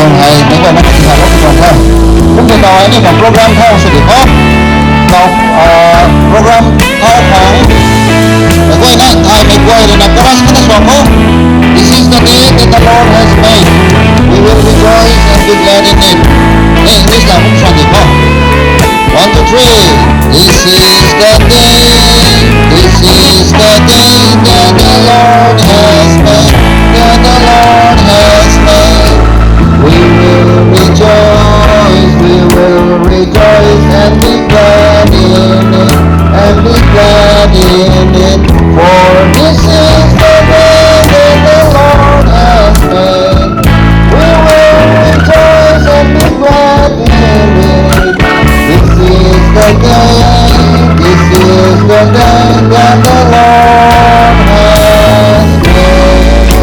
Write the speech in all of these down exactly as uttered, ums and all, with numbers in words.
Hei, meic guayna kati sa lou tuang the. Kum tei tau hei ni tuang program thau sw di kho. Tau, ah, program thau khang. Meic guayna thai meic guay rui na chorus kata suang kho. This is the day that the Lord has made. We will rejoice and be glad in it. Hey, English la kum suang di kho. One, two, three. This is the day, this is the day that the Lord has made, that the Lord has made. We will rejoice, we will rejoice and be glad in it, and be glad in it. For this is the day that the Lord has made. We will rejoice and be glad in it. This is the day, this is the day that the Lord has made.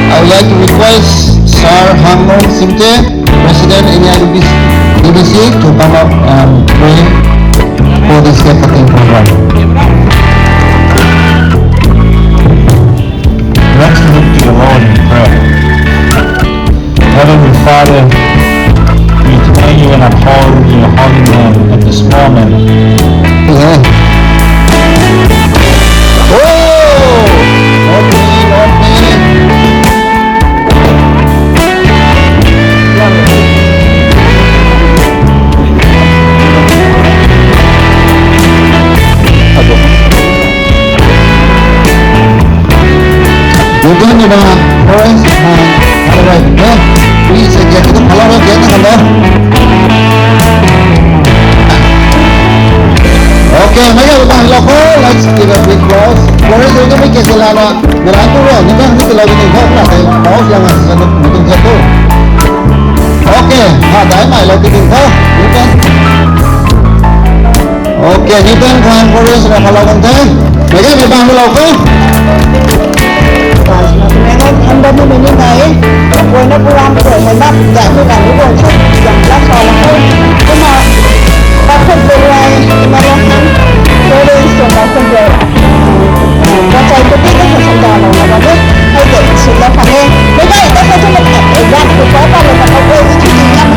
I would like to request Sir Hangmon Simte, President N I B C, to come up and pray for this Sabbath program. Let's look to the Lord in prayer. Heavenly Father, we thank you and uphold your holy name at this moment. Amen. Oh! Okay, okay. Newton ni na, Florence, ah, hello, right, no? Please, uh, get to the hello, get to the hello. Okay, meic guayna hello kho, let's give a big applause. Florence, you can make it, Lana. Meic guayna tu ro, ni kan ni tu ro, ni kan na, eh, pause lang, ah, sa na, ni kan tu. Okay, ha, dai mai lo, ni kan tu, ni kan. Okay, Newton Khan Forest ra khalou kan the. Mega ni bang lou ko. Mega ni bang lou ko. Koi na pulam ko, na na, da ko kan ko, yang la sa la ko. Kuma, bakut berai, na la kan. Forest to bakut berai. Kachai ko ti ka sa sa da lou na ba de. Hai de, sila kha he. Mega ita sa sa la. Wan ko pa pa la ka ko ti ti na ma.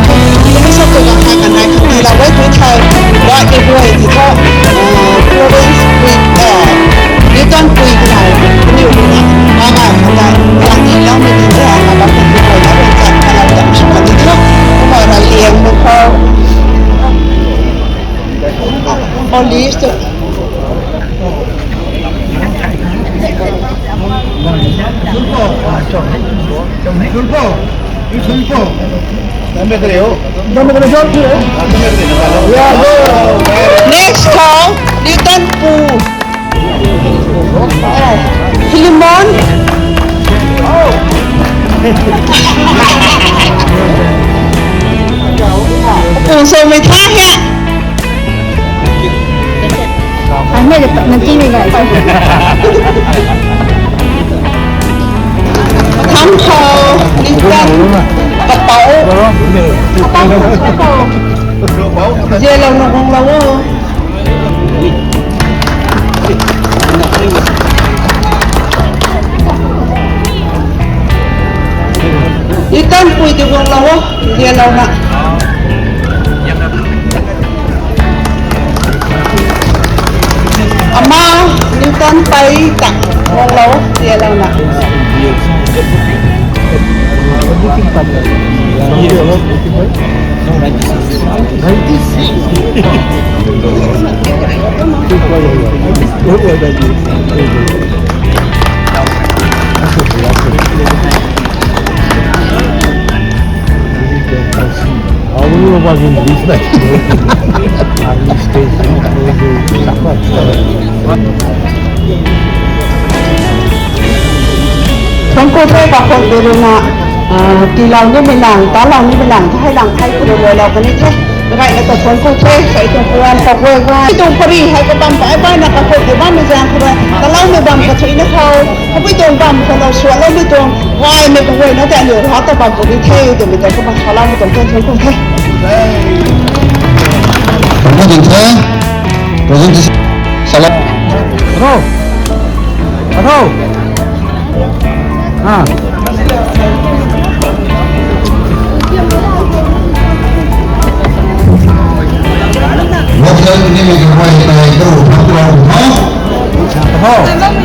Ni sa ko ka ka na. Ni la wai tu thai, ba ke guay ti tho, ah, Florence Pui, ah, Newton Pui ti nai, ni u ni, ma ma, ma ma, yang ni lang ni ni, ah, ma ma, Pui Pui na, Pui Pui na, ma ma, yang shi ma ni tho, ma ma, ra liang mo pho. All these to. Next khou, Newton Pu. Philemon. Pu sw mei tha hia. Ang na jat na tini na. Thang khou, Newton, kapau. Kapau, kapau. Zia lou na guang lou o. Newton Pui ti guang lou o. Zia lou na. Ama Newton Pai ta guang lou, tia lou na. Thuanc ku the, kakhou de rui na, ah, tiilou ni mi lang, talou ni mi lang, thei lang thei ku rui lou kani the. Gayna ta thuanc ku the, sai tuang puan, kaguay guay. Tuang pari hei kabam pai pai na kakhou de bam mi zaeng khou rui, talou mi bam kathui na khou. Kapui tuang bam khou lou sualou mi tuang, gay mei kaguayna ta liu rha ta bam khou di the, twmei ta kabam salou mi tuang tuang tuang the. Tuang tuang the. Presentation. Salou. Aro. Aro. Ah. Hello, hello, hello.